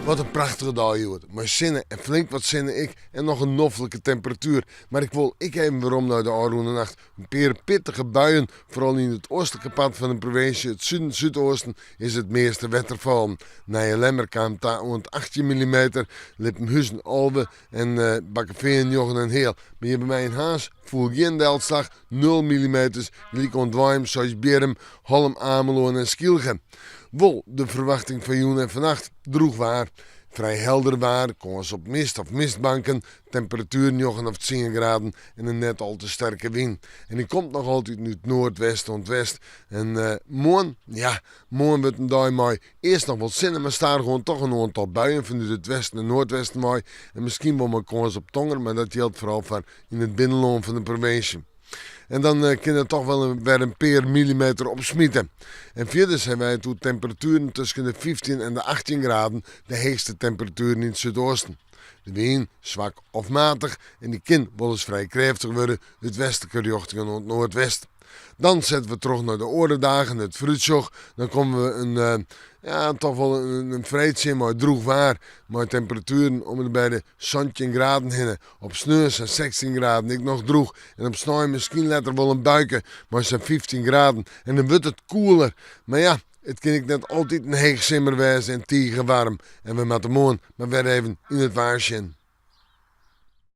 Wat in prachtige dei hjoed. Mei sinne en flink wat sinne ek en noch in noflike temperatuer. Mar ik wol ek even werom nei de ôfrûne nacht. In pear pittige buien, foaral yn it oastlike part fan de provinsje, it suden súdeasten, is it measte wetter fallen. Nijelemmer kaam ta oant 18 millimeter, Lippenhuzen 11 en Bakkefean njoggen en heal. Mar hjir by my yn Harns foel gjin delslach, nul millimeters, gelyk oan Dweim, Seisbierrum, Hollum, Amelân en Skylge. Wol de ferwachting foar jûn en fannacht, drûch waar. Frij helder waar, kâns op mist of mistbanken, temperatuer njoggen of tsien graden en in net al te sterke wyn. En dy komt noch altyd út noardwest oant west. En moarn, ja, moarn wurdt in dei mei earst noch wol sinne, mar stadichoan toch in oantal buien fanút it westen en noardwesten wei. En miskien wol mei kâns op tonger, mar dat jildt foaral foar yn it binnenlân fan de provinsje. En dan kin it toch wol wer in pear millimeter opsmite. En fierders hawwe wy it oer temperatueren tusken de 15 en de 18 graden, de heechste temperatueren yn it súdeasten. De wyn, swak of matich, en dy kin wolris frij krêftich wurde út westlike rjochtingen oant noardwest. Dan sette we troch nei de oare dagen, it foarútsjoch. Dan komme we in, ja, toch wol in freed tsjin mei drûch waar, mei temperatueren om en by de 17 graden hinne. Op sneon sa'n 16 graden, ek noch drûch. En op snein miskien letter wol in buike mei sa'n 15 graden. En dan wurdt it koeler. Mar ja, it kin ek net altyd in heechsimmer wêze en tige waarm. En we moatte moarn mar wer even yn it waar sjen.